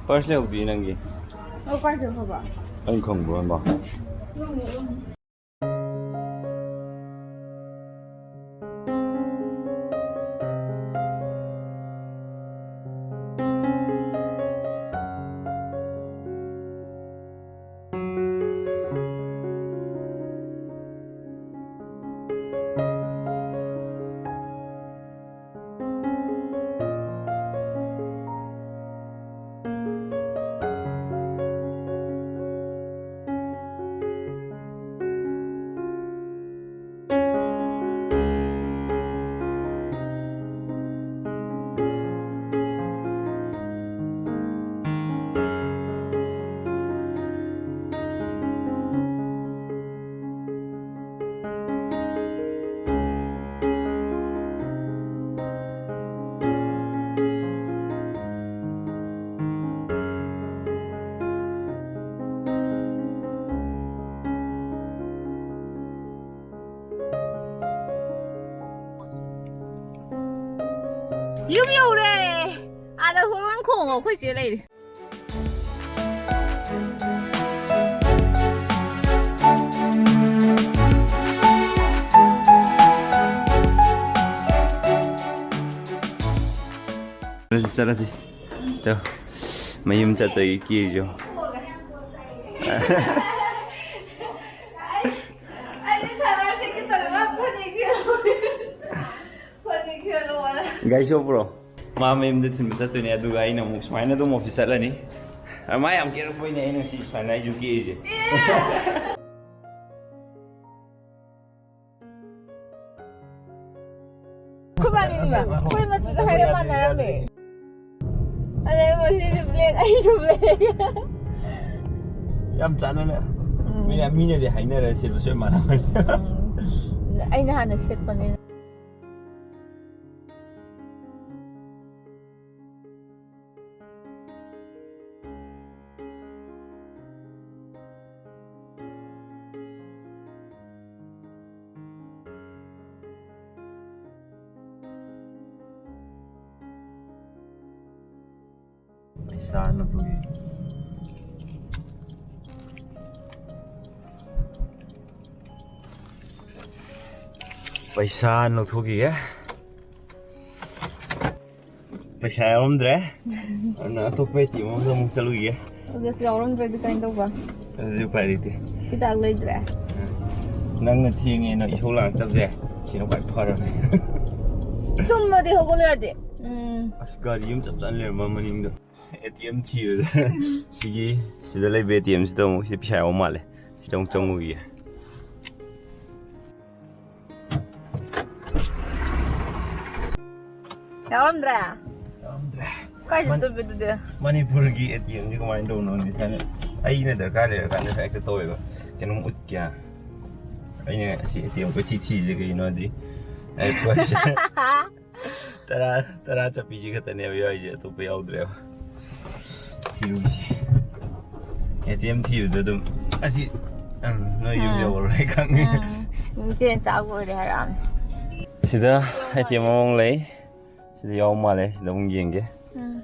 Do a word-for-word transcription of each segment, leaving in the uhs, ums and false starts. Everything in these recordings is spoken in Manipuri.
ꯄꯔꯁ ꯂꯩꯍꯧꯗꯤ ꯅꯪꯒꯤ? ꯑꯣ, ꯀꯥꯏ ꯆꯠꯈ꯭ꯔꯕ? ꯑꯩꯅ ꯈꯪꯕ꯭ꯔꯣ, ꯍꯥꯏꯃ? ꯌꯨꯝ ꯌꯧꯔꯦ꯫ ꯑꯥꯗ ꯍꯣꯔꯣꯟ ꯈꯣꯡꯉꯣ, ꯑꯩꯈꯣꯏ ꯆꯦ ꯂꯩꯔꯦ꯫ ꯆꯠꯂꯁꯤ, ꯆꯠꯂꯁꯤ꯫ ꯇꯧ꯫ ꯃꯌꯨꯝ ꯆꯠꯇꯣꯏꯒꯤ ꯀꯤꯔꯤꯁꯦ ꯌꯦꯡꯉꯣ꯫ ꯑꯩꯗꯤ ꯁꯥꯟꯅꯔꯁꯦ ꯈꯤꯇꯪ ꯐꯅꯦꯛ ꯐꯤꯔꯣꯜ꯫ ꯐꯅꯦꯛ ꯐꯤꯔꯣꯜ꯫ ꯒꯥꯔꯤ ꯁꯣ ꯄꯨꯔꯛꯑꯣ꯫ ꯃꯥ ꯃꯌꯨꯝꯗ ꯊꯤꯟꯕ ꯆꯠꯇꯣꯏꯅꯦ, ꯑꯗꯨꯒ ꯑꯩꯅ ꯑꯃꯨꯛ ꯁꯨꯃꯥꯏꯅ ꯑꯗꯨꯝ ꯑꯣꯐꯤꯁ ꯆꯠꯂꯅꯤ꯫ ꯑ, ꯃꯥ ꯌꯥꯝ ꯀꯦꯔꯛꯄꯩꯅꯦ ꯑꯩꯅ ꯁꯤ ꯁꯨꯃꯥꯏꯅ ꯑꯩꯁꯨ ꯀꯦꯔꯤꯁꯦ꯫ ꯑꯩꯈꯣꯏ ꯃꯥꯟꯅꯩꯕ꯫ ꯑꯩꯈꯣꯏ ꯃꯆꯨꯗꯣ ꯍꯥꯏꯔꯞ ꯃꯥꯟꯅꯔꯝꯃꯦ꯫ ꯑꯗꯩ ꯃꯁꯤꯁꯨ ꯕ꯭ꯂꯦꯛ, ꯑꯩꯁꯨ ꯕ꯭ꯂꯦꯛ꯫ ꯌꯥꯝ ꯆꯥꯟꯅꯅ꯫ ꯎꯝ꯫ ꯃꯤꯅ, ꯃꯤꯅꯗꯤ ꯍꯥꯏꯅꯔꯦ ꯁꯦꯠꯄꯁꯨ ꯌꯥꯝ ꯃꯥꯟꯅꯕꯅꯤ꯫ ꯎꯝ꯫ ꯑꯩꯅ ꯍꯥꯟꯅ ꯁꯦꯠꯄꯅꯤꯅ꯫ ꯆꯥ ꯂꯧꯊꯣꯛꯈꯤꯒꯦ꯫ ꯄꯩꯁꯥ ꯂꯧꯊꯣꯛꯈꯤꯒꯦ꯫ ꯄꯩꯁꯥ ꯌꯥꯎꯔꯝꯗ꯭ꯔꯦ꯫ ꯑꯗꯨꯅ ꯑꯇꯣꯞꯄ ꯑꯦ ꯇꯤ ꯑꯦꯝ ꯑꯃꯗ ꯑꯃꯨꯛ ꯆꯠꯂꯨꯈꯤꯒꯦ꯫ ꯑꯗꯨꯁꯨ ꯌꯥꯎꯔꯝꯗ꯭ꯔꯗꯤ ꯀꯃꯥꯏꯅ ꯇꯧꯕ? ꯑꯗꯨꯗꯤ ꯎꯄꯥꯏ ꯂꯩꯇꯦ꯫ ꯍꯤꯗꯥꯛ ꯂꯩꯇ꯭ꯔꯦ꯫ ꯅꯪꯅ ꯊꯦꯡꯉꯦꯅ ꯏꯁꯧ ꯂꯥꯡꯉꯛꯇꯕꯁꯦ ꯁꯤꯅ ꯈ꯭ꯋꯥꯏ ꯐꯔꯕꯅꯦ꯫ ꯇꯨꯝꯃꯗꯤ ꯍꯧꯒꯠꯂꯨ ꯌꯥꯗꯦ꯫ ꯎꯝ꯫ ꯑꯁ, ꯒꯥꯔꯤ ꯑꯃ ꯆꯞ ꯆꯥꯅ ꯂꯩꯔꯝꯕ ꯃꯅꯤꯡꯗ꯫ ꯑꯦ ꯇꯤ ꯑꯦꯝ ꯊꯤꯕꯗ ꯁꯤꯒꯤ, ꯁꯤꯗ ꯂꯩꯕ ꯑꯦ ꯇꯤ ꯑꯦꯝꯁꯤꯗ ꯑꯃꯨꯛ ꯁꯤ ꯄꯩꯁꯥ ꯌꯥꯎꯕ ꯃꯥꯜꯂꯦ꯫ ꯁꯤꯗ ꯑꯃꯨꯛ ꯆꯪꯉꯨꯈꯤꯒꯦ꯫ ꯌꯥꯎꯔꯝꯗ꯭ꯔꯦ? ꯌꯥꯎꯔꯝꯗ꯭ꯔꯦ꯫ ꯀꯥꯏ ꯃꯟ-, ꯆꯠꯇꯣꯏꯕ ꯑꯗꯨꯗꯤ? ꯃꯅꯤꯄꯨꯔꯒꯤ ꯑꯦ ꯇꯤ ꯑꯦꯝꯁꯤ ꯀꯃꯥꯏꯅ ꯇꯧꯕꯅꯣ ꯈꯪꯗꯦ꯫ ꯊꯥꯏꯅ ꯑꯩꯅ ꯗꯔꯀꯥꯔ ꯂꯩꯔꯀꯥꯟꯗ ꯍꯦꯛꯇ ꯇꯧꯋꯦꯕ꯫ ꯀꯩꯅꯣꯝ ꯎꯠꯀꯦ꯫ ꯑꯩꯅ ꯑꯁꯤ ꯑꯦ ꯇꯤ ꯑꯦꯝ ꯀꯣꯏꯊꯤ ꯊꯤꯔꯤꯁꯦ ꯀꯩꯒꯤꯅꯣꯗꯤ ꯑꯩ ꯄꯣꯠꯁꯦ ꯇꯔꯥ, ꯇꯔꯥ ꯆꯠꯄꯤꯁꯤ ꯈꯛꯇꯅꯦꯕ ꯌꯥꯎꯔꯤꯁꯦ, ꯑꯇꯣꯞꯄ ꯌꯥꯎꯗ꯭ꯔꯦꯕ꯫ ꯊꯤꯔꯨꯁꯤ꯫ ꯑꯦ ꯇꯤ ꯑꯦꯝ ꯊꯤꯕꯗ ꯑꯗꯨꯝ ꯑꯁꯤ, ꯎꯝ, ꯅꯣꯏ ꯌꯨꯝ ꯎꯝ꯫ ꯌꯧꯔꯔꯣꯏ ꯈꯪꯉꯦ꯫ ꯎꯝ꯫ ꯏꯆꯦ ꯆꯥꯛ ꯂꯣꯏꯔꯦ ꯍꯥꯏꯔꯛꯑꯝꯅꯦ꯫ ꯁꯤꯗ ꯑꯦ ꯇꯤ ꯑꯦꯝ ꯑꯃꯃꯨꯛ ꯂꯩ꯫ ꯁꯤꯗ ꯌꯥꯎ ꯃꯥꯜꯂꯦ꯫ ꯁꯤꯗ ꯑꯃꯨꯛ ꯌꯦꯡꯒꯦ꯫ ꯎꯝ꯫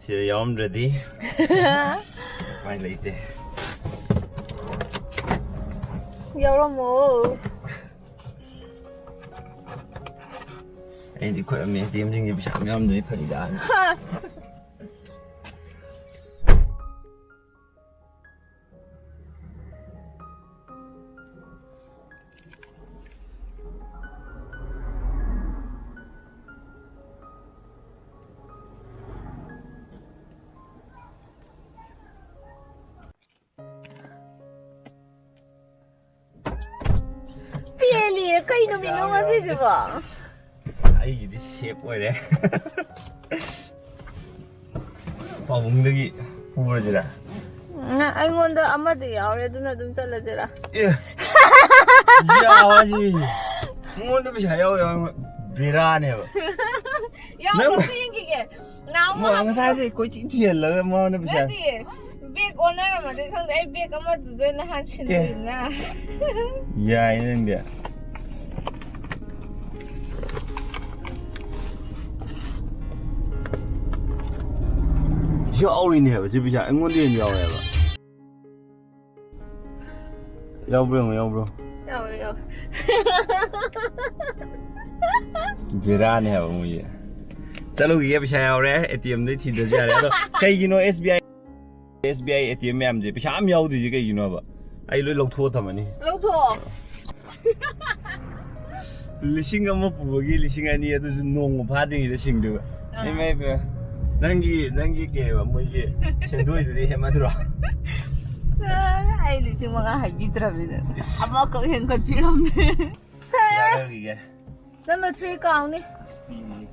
ꯁꯤꯗ ꯌꯥꯎꯔꯝꯗ꯭ꯔꯗꯤ ꯎꯄꯥꯏ ꯂꯩꯇꯦ꯫ ꯌꯥꯎꯔꯝꯃꯣ꯫ ꯑꯩꯗꯤ ꯑꯩꯈꯣꯏ ꯑꯦ ꯇꯤ ꯑꯦꯝꯁꯤꯡꯁꯦ ꯄꯩꯁꯥ ꯃꯌꯥꯝꯗꯨꯗꯤ ꯐꯔꯤꯗꯥ꯫ ꯄꯦꯜꯂꯤꯌꯦ, ꯀꯩ ꯅꯨꯃꯤꯠꯅꯣ ꯉꯁꯤꯁꯤꯕꯣ? ꯑꯩꯒꯤꯗꯤ ꯁꯦꯞ ꯑꯣꯏꯔꯦ꯫ ꯄꯥꯕꯨꯡꯗꯒꯤ ꯄꯨꯔꯁꯤꯔꯥ? ꯎꯝ, ꯑꯩꯉꯣꯟꯗ ꯑꯃꯗꯤ ꯌꯥꯎꯔꯦ, ꯑꯗꯨꯅ ꯑꯗꯨꯝ ꯆꯠꯂꯁꯤꯔꯥ? ꯑꯦ! ꯌꯥꯎꯔꯁꯤ꯫ ꯑꯩꯉꯣꯟꯗ ꯄꯩꯁꯥ ꯌꯥꯎ ꯌꯥꯎ ꯕꯦꯔꯥꯅꯦꯕ꯫ ꯌꯥꯎꯕ꯭ꯔꯥ ꯅꯪ ꯑꯝꯇ ꯌꯦꯡꯈꯤꯒꯦ꯫ ꯅꯍꯥꯟꯃꯨꯛ ꯃꯥ ꯉꯁꯥꯏꯗꯤ ꯀꯣꯏꯊꯤ ꯊꯤꯍꯜꯂꯒ ꯃꯉꯣꯟꯗ ꯄꯩꯁꯥ ꯅꯠꯇꯤꯌꯦ꯫ ꯕꯦꯛ ꯑꯣꯟꯅꯔꯝꯃꯗꯤ ꯈꯪꯗꯦ꯫ ꯑꯩ ꯕꯦꯛ ꯑꯃꯗꯨꯗ ꯅꯍꯥꯟ ꯁꯤꯟꯕꯅꯤꯅ꯫ ꯌꯥꯏ ꯅꯪꯗꯤ꯫ ꯌꯥꯎꯔꯤꯅꯦꯕ ꯁꯤ ꯄꯩꯁꯥ, ꯑꯩꯉꯣꯟꯗ ꯍꯦꯟꯅ ꯌꯥꯎꯋꯦꯕ꯫ ꯌꯥꯎꯕ꯭ꯔꯣ ꯌꯦꯡꯉꯣ, ꯌꯥꯎꯕ꯭ꯔꯣ? ꯌꯥꯎꯋꯦ, ꯌꯥꯎꯋꯦ꯫ ꯕꯦꯔꯥꯅꯦ ꯍꯥꯏꯕ ꯃꯣꯏꯁꯦ꯫ ꯆꯠꯂꯨꯈꯤꯒꯦ, ꯄꯩꯁꯥ ꯌꯥꯎꯔꯦ, ꯑꯦ ꯇꯤ ꯑꯦꯝꯗꯩ ꯊꯤꯗ꯭ꯔꯁꯨ ꯌꯥꯔꯦ꯫ ꯑꯗꯣ ꯀꯩꯒꯤꯅꯣ S B I, S B I A T M ꯃꯌꯥꯝꯁꯦ ꯄꯩꯁꯥ ꯌꯥꯝ ꯌꯥꯎꯗ꯭ꯔꯤꯁꯦ ꯀꯩꯒꯤꯅꯣꯕ? ꯑꯩ ꯂꯣꯏ ꯂꯧꯊꯣꯛꯑ ꯊꯝꯃꯅꯤ꯫ ꯂꯧꯊꯣꯛꯑꯣ꯫ ꯂꯤꯁꯤꯡ ꯑꯃ ꯄꯨꯕꯒꯤ ꯂꯤꯁꯤꯡ ꯑꯅꯤ ꯑꯗꯨꯁꯨ ꯅꯣꯡꯃ ꯐꯥꯗ꯭ꯔꯤꯉꯩꯗ ꯁꯤꯡꯗꯣꯏꯕ꯫ ꯑꯥ꯫ ꯏꯃꯥ ꯏꯕꯦꯝꯃ, ꯅꯪꯒꯤ, ꯅꯪꯒꯤ ꯀꯩꯕ, ꯃꯣꯏꯒꯤ ꯁꯦꯟꯗꯣꯏꯗꯨꯗꯤ ꯍꯦꯟꯃꯟꯗ꯭ꯔꯣ? ꯑꯩ ꯂꯤꯁꯤꯡ ꯃꯉꯥ ꯍꯥꯏꯕꯤꯗ꯭ꯔꯕꯅꯤꯅ ꯑꯃꯈꯛ ꯍꯦꯟꯒꯠꯄꯤꯔꯝꯃꯦ꯫ ꯌꯥꯔꯒꯤꯒꯦ꯫ ꯅꯝꯕꯔ ꯊ꯭ꯔꯤ ꯀꯥꯎꯅꯤ꯫ ꯎꯝ꯫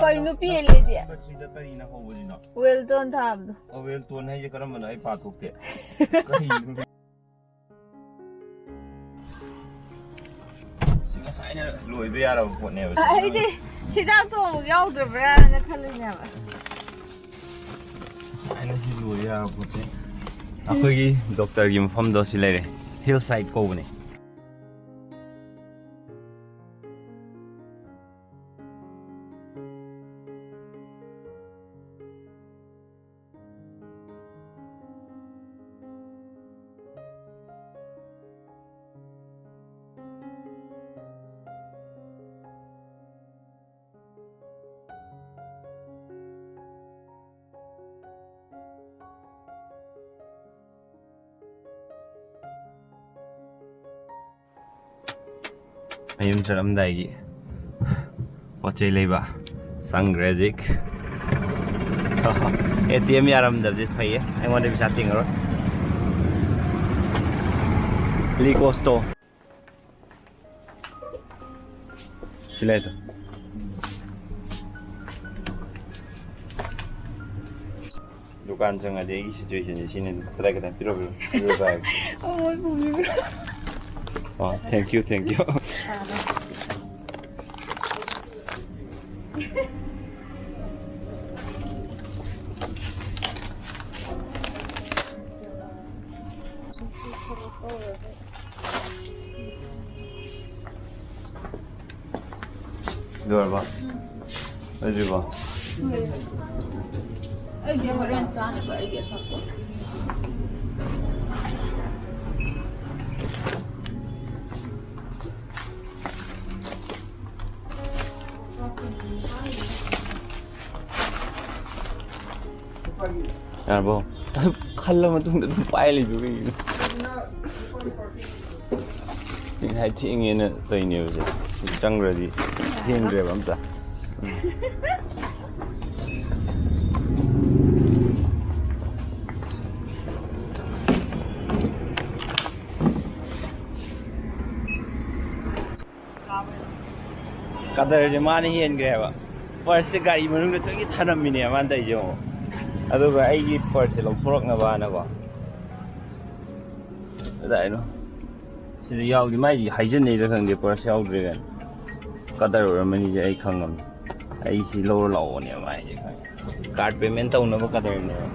ꯀꯩꯅꯣ ꯄꯦꯜꯂꯦꯗꯤ? ꯁꯤꯗ ꯀꯔꯤꯅ ꯍꯧꯕꯁꯤꯅꯣ? ꯋꯦꯜꯇꯣꯟ ꯊꯥꯕꯗꯣ꯫ ꯑꯣ, ꯋꯦꯜꯇꯣꯟ ꯍꯥꯏꯁꯦ ꯀꯔꯝꯕꯅꯣ? ꯑꯩ ꯄꯥꯊꯣꯛꯇꯦ꯫ ꯀꯔꯤꯅꯣ? ꯁꯤ ꯉꯁꯥꯏꯅ ꯂꯣꯏꯕ ꯌꯥꯔꯕ ꯄꯣꯠꯅꯦꯕ꯫ ꯑꯩꯗꯤ ꯍꯤꯗꯥꯛꯇꯣ ꯑꯃꯨꯛ ꯌꯥꯎꯗ꯭ꯔꯕ꯭ꯔꯥꯅ ꯈꯜꯂꯤꯅꯦꯕ꯫ ꯉꯁꯥꯏꯅ ꯁꯤ ꯂꯣꯏꯕ ꯌꯥꯔꯕ ꯄꯣꯠꯁꯦ꯫ ꯑꯩꯈꯣꯏꯒꯤ ꯗꯣꯛꯇꯔꯒꯤ ꯃꯐꯝꯗꯣ ꯁꯤ ꯂꯩꯔꯦ, ꯍꯤꯜ ꯁꯥꯏꯠ ꯀꯧꯕꯅꯦ꯫ ꯃꯌꯨꯝ ꯆꯠꯂꯝꯗꯥꯏꯒꯤ ꯄꯣꯠ ꯆꯩ ꯂꯩꯕ ꯆꯪꯈ꯭ꯔꯦ ꯍꯧꯖꯤꯛ꯫ ꯑꯦ ꯇꯤ ꯑꯦꯝ ꯌꯥꯔꯝꯗꯕꯁꯦ ꯐꯩꯌꯦ, ꯑꯩꯉꯣꯟꯗ ꯄꯩꯁꯥ ꯇꯤꯡꯉꯔꯣꯏ꯫ ꯂꯤꯀꯣꯁꯇꯣ꯫ ꯁꯤ ꯂꯩꯇꯣ꯫ ꯗꯨꯀꯥꯟ ꯆꯪꯉꯗꯤ ꯑꯩꯒꯤ ꯁꯤꯆꯨꯋꯦꯁꯟꯁꯦ ꯁꯤꯅꯤ꯫ ꯀꯗꯥꯏ ꯀꯗꯥꯏ ꯄꯤꯔꯛꯑꯣ, ꯄꯤꯔꯛꯑꯣ, ꯄꯤꯔꯛꯑꯣ꯫ ꯑꯣ, ꯃꯣꯏ ꯄꯨꯕꯤꯕ꯫ ꯑꯣ, thank you, thank you꯫ ꯂꯣꯏꯔꯕ? ꯂꯣꯏꯗ꯭ꯔꯤꯕꯣ? ꯑꯩꯒꯤ ꯍꯣꯔꯦꯟ ꯆꯥꯅꯕ ꯑꯩꯒꯤ ꯑꯆꯥꯄꯣꯠ꯫ ꯌꯥꯔꯕꯣ? ꯑꯗꯨ ꯈꯜꯂ ꯃꯇꯨꯡꯗ ꯑꯗꯨꯝ ꯄꯥꯏ ꯂꯩꯕ ꯀꯩꯒꯤꯅꯣ? ꯉꯁꯥꯏ ꯊꯦꯡꯉꯦꯅ ꯇꯧꯔꯤꯅꯦꯕꯁꯦ꯫ ꯁꯤ ꯆꯪꯈ꯭ꯔꯗꯤ ꯊꯦꯡꯗ꯭ꯔꯦꯕ ꯑꯝꯇ꯫ ꯎꯝ꯫ ꯀꯗꯔꯁꯦ ꯃꯥꯅ ꯍꯦꯟꯈ꯭ꯔꯦꯕ꯫ ꯄꯔꯁꯁꯦ ꯒꯥꯔꯤ ꯃꯅꯨꯡꯗ ꯊꯣꯏꯒꯤ ꯊꯅꯝꯃꯤꯅꯦ ꯃꯥꯅ ꯇꯧꯔꯤꯁꯦ ꯌꯦꯡꯉꯣ꯫ ꯑꯗꯨꯒ ꯑꯩꯒꯤ ꯄꯔꯁꯁꯦ ꯂꯧꯊꯣꯔꯛꯅꯕꯅꯀꯣ꯫ ꯀꯗꯥꯏꯅꯣ? ꯁꯤꯗ ꯌꯥꯎꯗꯦ꯫ ꯃꯥꯏꯁꯤ ꯍꯥꯏꯖꯤꯟꯅꯩꯔ ꯈꯪꯗꯦ, ꯄꯔꯁ ꯌꯥꯎꯗ꯭ꯔꯦ ꯀꯥꯏꯅ꯫ ꯀꯗꯔ ꯑꯣꯏꯔꯝꯃꯅꯤꯁꯦ ꯑꯩ ꯈꯪꯉꯝꯅꯤ꯫ ꯑꯩ ꯁꯤ ꯂꯧꯔ ꯂꯥꯛꯑꯣꯅꯦ ꯃꯥꯏꯁꯦ ꯈꯪꯉꯦ꯫ ꯀꯥꯔꯗ ꯄꯦꯃꯦꯟ ꯇꯧꯅꯕ ꯀꯗꯔꯅꯦꯕ꯫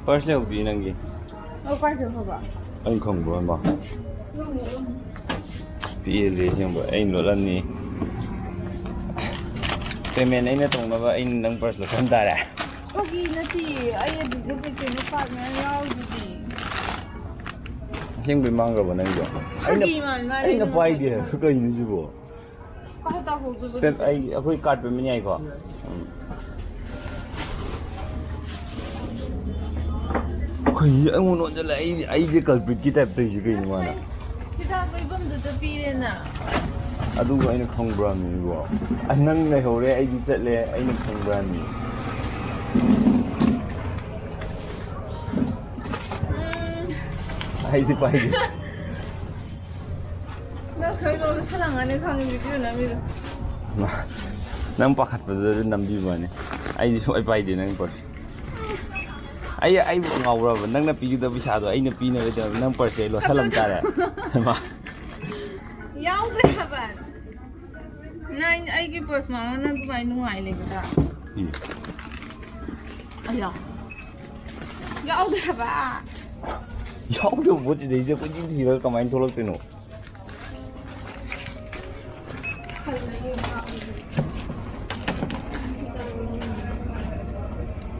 ꯄꯔꯁ ꯂꯩꯍꯧꯗꯤ ꯅꯪꯒꯤ? ꯑꯧ, ꯀꯥꯏ ꯆꯠꯈ꯭ꯔꯕ? ꯑꯩ ꯈꯪꯕ꯭ꯔꯣ, ꯏꯃꯥ? ꯄꯦꯜꯂꯦ ꯑꯁꯦꯡꯕ, ꯑꯩꯅ ꯂꯣꯠꯂꯝꯅꯤ꯫ ꯄꯦꯃꯦꯟ ꯑꯩꯅ ꯇꯧꯅꯕ ꯑꯩꯅ ꯅꯪ ꯄꯔꯁ ꯂꯣꯠꯍꯟ ꯇꯥꯔꯦ꯫ ꯐꯥꯒꯤ ꯅꯠꯇꯤꯌꯦ, ꯑꯩ ꯑꯗꯨꯗ ꯀꯩ ꯀꯩꯅꯣ ꯀꯥꯔꯗ ꯃꯌꯥꯝ ꯌꯥꯎꯔꯤꯗꯨꯗꯤ꯫ ꯑꯁꯦꯡꯕꯩ ꯃꯥꯡꯈ꯭ꯔꯕ ꯅꯪꯗꯣ? ꯐꯥꯒꯤ ꯑꯩꯅ, ꯃꯥꯟ ꯃꯥꯜꯂꯦ ꯑꯩꯅ ꯅꯪ ꯄꯥꯏꯗꯦ꯫ ꯍꯥꯏꯗꯣ꯫ ꯀꯩꯅꯣ ꯁꯤꯕꯣ? ꯀꯥꯏ ꯇꯥꯍꯧꯗꯣꯏꯕ ꯄꯦꯝ, ꯑꯗꯨꯗꯤ? ꯑꯩ, ꯑꯩꯈꯣꯏ ꯀꯥꯔꯗ ꯄꯦꯃꯦꯟ ꯌꯥꯏꯀꯣ? ꯎꯝ꯫ ꯑꯩꯈꯣꯏ ꯑꯩꯉꯣꯟꯗ ꯑꯣꯟꯁꯤꯜꯂꯦ꯫ ꯑꯩ, ꯑꯩꯁꯦ ꯀꯜꯄ꯭ꯔꯤꯠꯀꯤ ꯇꯥꯏꯞ ꯇꯧꯔꯤꯁꯦ ꯀꯩꯅꯣ ꯃꯥꯅ? ꯍꯤꯗꯥꯛ ꯂꯩꯐꯝꯗꯨꯗ ꯄꯤꯔꯦꯅ꯫ ꯑꯗꯨꯒ ꯑꯩꯅ ꯈꯪꯕ꯭ꯔꯥ ꯃꯤꯕꯣ? ꯑꯩ ꯅꯪ ꯂꯩꯍꯧꯔꯦ, ꯑꯩꯗꯤ ꯆꯠꯂꯦ, ꯑꯩꯅ ꯈꯪꯕ꯭ꯔꯥ ꯃꯤ? ꯎꯝ꯫ ꯑꯩꯗꯤ ꯄꯥꯏꯗꯦ꯫ ꯅꯪ ꯁꯣꯏꯕ ꯁꯥꯂꯥꯡꯉꯅꯤ ꯈꯪꯉꯤ video ꯅꯝꯃꯤꯗꯣ꯫ ꯅꯪ ꯄꯥꯈꯠꯄꯗꯨꯗ ꯅꯝꯕꯤꯕꯅꯤ꯫ ꯑꯩꯗꯤ ꯁꯨꯡꯄꯥꯏ ꯄꯥꯏꯗꯦ ꯅꯪ ꯄꯔꯁ꯫ ꯑꯩ, ꯑꯩꯕꯨ ꯉꯥꯎꯕ꯭ꯔꯕ? ꯅꯪꯅ ꯄꯤꯒꯗꯕ ꯄꯩꯁꯥꯗꯣ ꯑꯩꯅ ꯄꯤꯅꯕꯒꯤꯗꯃꯛ ꯅꯪ ꯄꯔꯁꯁꯦ ꯑꯩ ꯂꯣꯠꯁꯜꯂꯝ ꯇꯥꯔꯦ꯫ ꯍꯩꯃꯥ꯫ ꯌꯥꯎꯗ꯭ꯔꯦ ꯍꯥꯏꯕ꯫ ꯅꯪ ꯑꯩꯒꯤ ꯄꯔꯁ ꯃꯥꯡꯉ ꯅꯪ ꯑꯗꯨꯃꯥꯏꯅ ꯅꯨꯡꯉꯥꯏ ꯂꯩꯒꯗ꯭ꯔꯥ? ꯏ꯫ ꯑꯌꯥ꯫ ꯌꯥꯎꯗꯦ ꯍꯥꯏꯕ꯫ ꯌꯥꯎꯗꯕ ꯄꯣꯠꯁꯤꯗꯩꯁꯤꯗ ꯀꯣꯏꯊꯤ ꯊꯤꯔꯒ ꯀꯃꯥꯏꯅ ꯊꯣꯛꯂꯛꯇꯣꯏꯅꯣ?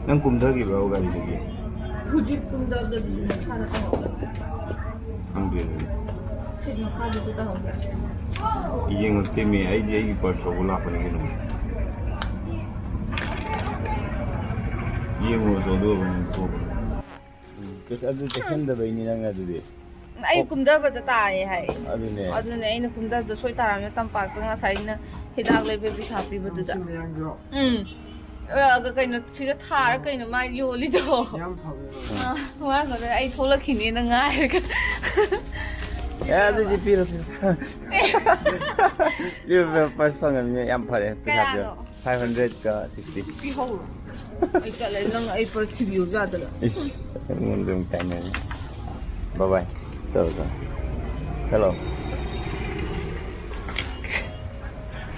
ꯅꯪ ꯀꯨꯝꯊꯈꯤꯕ꯭ꯔꯣ ꯒꯥꯔꯤꯗꯒꯤ? ꯍꯧꯖꯤꯛ ꯀꯨꯝꯊꯕꯗꯗꯤ ꯃꯁꯥꯅ ꯇꯧꯍꯧꯗꯕꯅꯦ꯫ ꯈꯪꯗꯦ ꯑꯗꯨꯗꯤ꯫ ꯁꯤꯠ ꯃꯈꯥꯗꯁꯨ ꯇꯧꯍꯧꯗꯦ꯫ ꯌꯦꯡꯉꯛꯇꯦꯃꯤ, ꯑꯩꯗꯤ ꯑꯩꯒꯤ ꯄꯔꯁ ꯂꯧꯕ ꯂꯥꯛꯄꯅꯤ ꯀꯩꯅꯣ꯫ ꯌꯦꯡꯉꯨꯔꯁꯨ ꯑꯗꯨ ꯑꯣꯏꯔꯕꯅꯤ ꯊꯣꯛꯄꯅꯤ꯫ ꯎꯝ, ꯑꯗꯨ ꯆꯦꯛꯁꯤꯟꯗꯕꯩꯅꯤ ꯅꯪ ꯑꯗꯨꯗꯤ꯫ ꯑꯩ ꯀꯨꯝꯊꯕꯗ ꯇꯥꯏꯌꯦ ꯍꯥꯏ꯫ ꯑꯗꯨꯅꯦ꯫ ꯑꯗꯨꯅꯦ ꯑꯩꯅ ꯀꯨꯝꯊꯕꯗ ꯁꯣꯏ ꯇꯥꯔꯝꯅ ꯇꯝꯄꯥꯛꯇ ꯉꯁꯥꯏ ꯑꯩꯅ ꯍꯤꯗꯥꯛ ꯂꯩꯕ ꯄꯩꯁꯥ ꯄꯤꯕꯗꯨꯗ꯫ ꯎꯝ꯫ ꯑ, ꯀꯩꯅꯣ ꯁꯤꯗ ꯊꯥꯔ ꯀꯩꯅꯣ ꯃꯥ ꯌꯣꯜꯂꯤꯗꯣ꯫ ꯌꯥꯝ ꯐꯕꯅꯦ꯫ ꯑ, ꯃꯥꯅ ꯑꯩ ꯊꯣꯛꯂꯛꯈꯤꯅꯦꯅ ꯉꯥꯏꯔꯒ꯫ ꯑꯦ, ꯑꯗꯨꯗꯤ ꯄꯤꯔꯣ, ꯄꯤꯔꯣ꯫ ꯄꯤꯔꯣ, ꯄꯤꯔꯣ, ꯄꯔꯁ ꯐꯪꯉꯕꯅꯤꯅ ꯌꯥꯝ ꯐꯔꯦ꯫ ꯄꯩꯁꯥ ꯄꯤꯔꯣ꯫ ꯀꯌꯥꯅꯣ? Five hundred ꯀ sixty꯫ ꯄꯤꯍꯧꯔꯣ꯫ ꯑꯩ ꯆꯠꯂꯦ, ꯅꯪ ꯑꯩ ꯄꯔꯁ ꯊꯤꯕꯤꯌꯨ ꯌꯥꯗꯅ꯫ ꯏꯁ, ꯑꯩꯉꯣꯟꯗ ꯑꯃꯨꯛ ꯇꯥꯏꯅꯔꯦ꯫ Bye bye꯫ ꯆꯠꯂꯣ, ꯆꯠꯂꯣ꯫ Hello꯫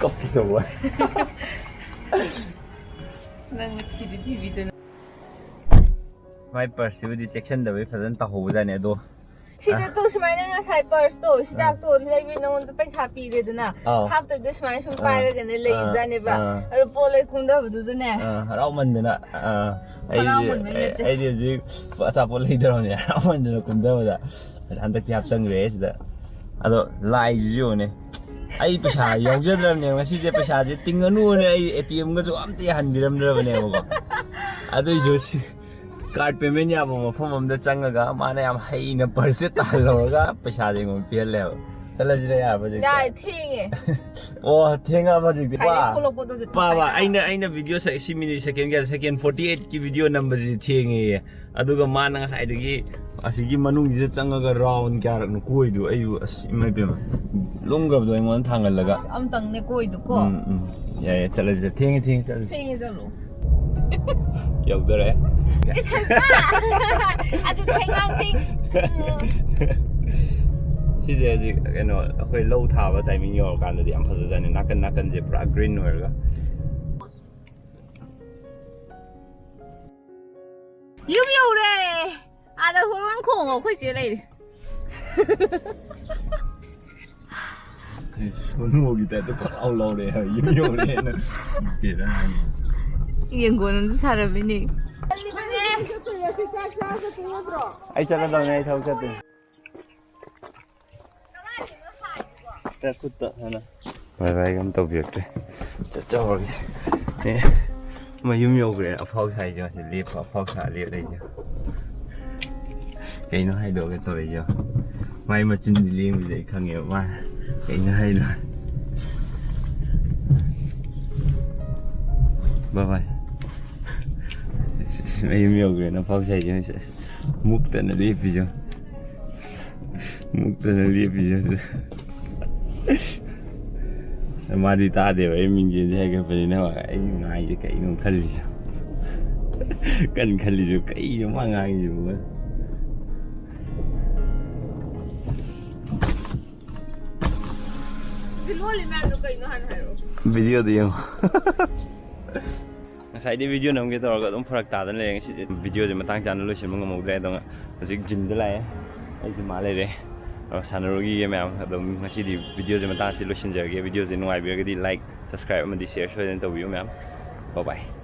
ꯀꯞꯀꯦ ꯇꯧꯕ꯫ ꯅꯪꯅ ꯊꯤꯗꯤ ꯊꯤꯕꯤꯗꯅ꯫ ꯃꯥꯏ ꯄꯔꯁꯁꯤꯕꯨꯗꯤ ꯆꯦꯛꯁꯤꯟꯗꯕꯩ ꯐꯖꯅ ꯇꯧꯍꯧꯕꯖꯥꯠꯅꯤ ꯑꯗꯣ꯫ ꯁꯤꯗ ꯑ꯫ ꯇꯨ ꯁꯨꯃꯥꯏꯅ ꯉꯁꯥꯏ ꯄꯔꯁꯇꯣ, ꯑ꯫ ꯍꯤꯗꯥꯛꯇꯣ ꯂꯩꯕꯩ ꯅꯉꯣꯟꯗ ꯄꯩꯁꯥ ꯄꯤꯔꯦꯗꯅ, ꯑꯥꯎ꯫ ꯍꯥꯞꯇꯕꯤꯗ ꯁꯨꯃꯥꯏꯅ ꯁꯨꯝ ꯑ꯫ ꯄꯥꯏꯔꯒꯅꯦ ꯑ꯫ ꯂꯩꯖꯥꯠꯅꯦꯕ꯫ ꯑ꯫ ꯑꯗꯣ ꯄꯣꯠ ꯂꯣꯏ ꯀꯨꯝꯊꯕꯗꯨꯗꯅꯦ꯫ ꯑ, ꯍꯔꯥꯎꯃꯟꯗꯅ, ꯑ, ꯑꯩꯗꯤ, ꯍꯔꯥꯎꯃꯟꯕꯩ ꯑꯩ, ꯅꯠꯇꯦ꯫ ꯑꯩꯗꯤ ꯍꯧꯖꯤꯛ ꯑꯆꯥꯄꯣꯠ ꯂꯩꯗꯧꯔꯕꯅꯦ, ꯍꯔꯥꯎꯃꯟꯗꯅ ꯀꯨꯝꯊꯕꯗ꯫ ꯍꯟꯗꯛꯇꯤ ꯍꯥꯞꯆꯟꯈ꯭ꯔꯦ ꯁꯤꯗ꯫ ꯑꯗꯣ ꯂꯥꯏꯁꯤꯁꯨ ꯌꯦꯡꯉꯨꯅꯦ꯫ ꯑꯩ ꯄꯩꯁꯥ ꯌꯥꯎꯖꯗ꯭ꯔꯕꯅꯦ, ꯉꯁꯤꯁꯦ ꯄꯩꯁꯥꯁꯦ ꯇꯤꯡꯉꯅꯨꯅ ꯑꯩ ꯑꯦ ꯇꯤ ꯑꯦꯝꯒꯁꯨ ꯑꯝꯇ ꯌꯥꯍꯟꯕꯤꯔꯝꯗ꯭ꯔꯕꯅꯦꯕꯀꯣ꯫ ꯑꯗꯨꯏꯁꯨ ꯁꯤ card payment ꯌꯥꯕ ꯃꯐꯝ ꯑꯃꯗ ꯆꯪꯉꯒ ꯃꯥꯅ ꯌꯥꯝ ꯍꯩꯅ ꯄꯔꯁꯁꯦ ꯇꯥꯍꯜꯍꯧꯔꯒ ꯄꯩꯁꯥꯁꯦ ꯑꯩꯉꯣꯟꯗ ꯄꯤꯍꯜꯂꯦꯕ꯫ ꯆꯠꯂꯁꯤꯔ ꯌꯥꯔꯕ ꯍꯧꯖꯤꯛꯇꯤ? ꯌꯥꯏ, ꯊꯦꯡꯉꯦ꯫ ꯑꯣ, ꯊꯦꯡꯉꯛꯑꯕ ꯍꯧꯖꯤꯛꯇꯤ꯫ ꯉꯁꯥꯏꯗꯩ ꯄꯥ꯫ ꯊꯣꯛꯂꯛꯄꯗꯨꯁꯨ ꯄꯥꯕ, ꯇꯪꯈꯥꯏ ꯑꯩꯅ, ꯑꯩꯅ video ꯁꯦ-, ꯁꯤ minute second ꯀꯌꯥ? Second forty eight ꯀꯤ video ꯅꯝꯕꯁꯤꯗꯤ ꯊꯦꯡꯉꯦꯌꯦ꯫ ꯑꯗꯨꯒ ꯃꯥꯅ ꯉꯁꯥꯏꯗꯒꯤ ꯑꯁꯤꯒꯤ ꯃꯅꯨꯡꯁꯤꯗ ꯆꯪꯉꯒ round ꯀꯌꯥꯔꯛꯅꯣ ꯀꯣꯏꯗꯣ? ꯑꯩꯕꯨ ꯑꯁ, ꯏꯃꯥ ꯏꯕꯦꯝꯃ, ꯂꯨꯝꯈ꯭ꯔꯕꯗꯣ ꯑꯩꯉꯣꯟꯗ ꯊꯥꯡꯒꯜꯂꯒ꯫ ꯑꯝꯇꯪꯅꯦ ꯀꯣꯏꯗꯣꯀꯣ꯫ ꯎꯝ, ꯎꯝ꯫ ꯌꯥꯏ, ꯌꯥꯏ, ꯆꯠꯂꯁꯦ꯫ ꯊꯦꯡꯉꯦ, ꯊꯦꯡꯉꯦ, ꯆꯠꯂꯁꯦ꯫ ꯊꯦꯡꯉꯦ, ꯆꯠꯂꯣ꯫ ꯌꯧꯗꯣꯔꯦ꯫ ꯏꯁ, ꯍꯩꯃꯥ! ꯑꯗꯨꯗꯤ ꯍꯩꯉꯥꯡ ꯊꯤꯡ꯫ ꯎꯝ꯫ ꯁꯤꯁꯦ ꯍꯧꯖꯤꯛ ꯀꯩꯅꯣ, ꯑꯩꯈꯣꯏ ꯂꯧ ꯊꯥꯕ timing ꯌꯧꯔꯀꯥꯟꯗꯗꯤ ꯌꯥꯝ ꯐꯖꯖꯥꯠꯅꯤ꯫ ꯅꯥꯀꯟ ꯅꯥꯀꯟꯁꯦ ꯄꯨꯔꯥ green ꯑꯣꯏꯔꯒ꯫ ꯌꯨꯝ ꯌꯧꯔꯦ꯫ ꯑꯥꯗ ꯍꯣꯔꯣꯟ ꯈꯣꯡꯉꯣ, ꯑꯩꯈꯣꯏ ꯆꯦ ꯂꯩꯔꯦ꯫ ꯁꯣꯅꯨꯒꯤ ꯇꯥꯏꯞꯇ ꯈꯪꯂꯥꯎ ꯂꯥꯎꯔꯦ ꯍꯥꯏꯕ, ꯌꯨꯝ ꯌꯧꯔꯦꯅ꯫ ꯕꯦꯔꯥꯅꯤ꯫ ꯌꯦꯡꯒꯣꯟ ꯑꯃꯁꯨ ꯁꯥꯔꯝꯃꯤꯅꯦ꯫ ꯑꯩ ꯆꯠꯂꯗꯧꯅꯦ, ꯑꯩ ꯊꯕꯛ ꯆꯠꯇꯣꯏꯅꯦ꯫ ꯈꯨꯠꯇ ꯍꯥꯟꯅ꯫ ꯚꯥꯏ ꯚꯥꯏꯒ ꯑꯝ ꯇꯧꯕꯤꯔꯛꯇ꯭ꯔꯦ꯫ ꯆꯠꯆꯍꯧꯔꯒꯦ꯫ ꯑꯦ, ꯃꯌꯨꯝ ꯌꯧꯈ꯭ꯔꯦ꯫ ꯑꯐꯥꯎ ꯁꯥꯏꯁꯦ ꯉꯁꯤ ꯂꯦꯞꯄ, ꯑꯐꯥꯎ ꯁꯥ ꯂꯦꯞ ꯂꯩꯁꯦ꯫ ꯀꯩꯅꯣ ꯍꯥꯏꯗꯣꯛꯑꯒ ꯇꯧꯔꯛꯏꯁꯦ꯫ ꯃꯥꯏ ꯃꯆꯤꯟꯁꯤ ꯂꯦꯡꯕꯁꯦ ꯑꯩ ꯈꯪꯉꯦꯕ ꯃꯥ ꯀꯩꯅꯣ ꯍꯥꯏꯗꯣ꯫ ꯕꯥꯏ ꯕꯥꯏ꯫ ꯃꯌꯨꯝ ꯌꯧꯈ꯭ꯔꯦꯅ ꯑꯐꯥꯎ ꯁꯥꯏꯁꯦ꯫ ꯃꯨꯛꯇꯅ ꯂꯦꯞꯄꯤꯁꯦ꯫ ꯃꯨꯛꯇꯅ ꯂꯦꯞꯄꯤꯁꯦ꯫ ꯃꯥꯗꯤ ꯇꯥꯗꯦꯕ ꯑꯩ ꯃꯤꯡꯁꯦꯜꯁꯦ ꯍꯥꯏꯒꯠꯄꯅꯤꯅ꯫ ꯑꯩ ꯉꯥꯏꯁꯦ ꯀꯩꯅꯣ ꯈꯜꯂꯤꯁꯦ꯫ ꯀꯟ ꯈꯜꯂꯤꯁꯦ ꯀꯩꯅꯣ ꯃꯥ ꯉꯥꯡꯉꯤꯁꯤꯕꯣ? ꯂꯣꯜꯂꯤ ꯃꯌꯥꯝꯗꯣ ꯀꯩꯅꯣ ꯍꯥꯟꯅ ꯍꯥꯏꯔꯛꯑꯣ꯫ ꯚꯤꯗꯤꯑꯣꯗ ꯌꯦꯡꯉꯣ꯫ ꯉꯁꯥꯏꯗꯤ ꯚꯤꯗꯤꯑꯣ ꯅꯝꯒꯦ ꯇꯧꯔꯒ ꯑꯗꯨꯝ ꯐꯔꯛ ꯇꯥꯗꯅ ꯂꯩꯔꯦ꯫ ꯉꯁꯤꯗꯤ ꯚꯤꯗꯤꯑꯣꯁꯦ ꯃꯇꯥꯡ ꯆꯥꯅ ꯂꯣꯏꯁꯤꯟꯕ ꯉꯝꯍꯧꯗ꯭ꯔꯦ꯫ ꯑꯗꯣ ꯍꯧꯖꯤꯛ ꯖꯤꯝꯗ ꯂꯥꯛꯑꯦ꯫ ꯑꯩ ꯖꯤꯝ ꯑꯥ ꯂꯩꯔꯦ꯫ ꯑꯗꯣ ꯁꯥꯟꯅꯔꯨꯈꯤꯒꯦ ꯃꯌꯥꯝ꯫ ꯑꯗꯨꯝ ꯉꯁꯤꯗꯤ ꯚꯤꯗꯤꯑꯣꯁꯦ ꯃꯇꯥꯡ ꯑꯁꯤ ꯂꯣꯏꯁꯤꯟꯖꯔꯒꯦ꯫ ꯚꯤꯗꯤꯑꯣꯁꯦ ꯅꯨꯡꯉꯥꯏꯕꯤꯔꯒꯗꯤ like, subscribe ꯑꯃꯗꯤ share ꯁꯣꯏꯗꯅ ꯇꯧꯕꯤꯌꯨ ꯃꯌꯥꯝ꯫ Bye bye꯫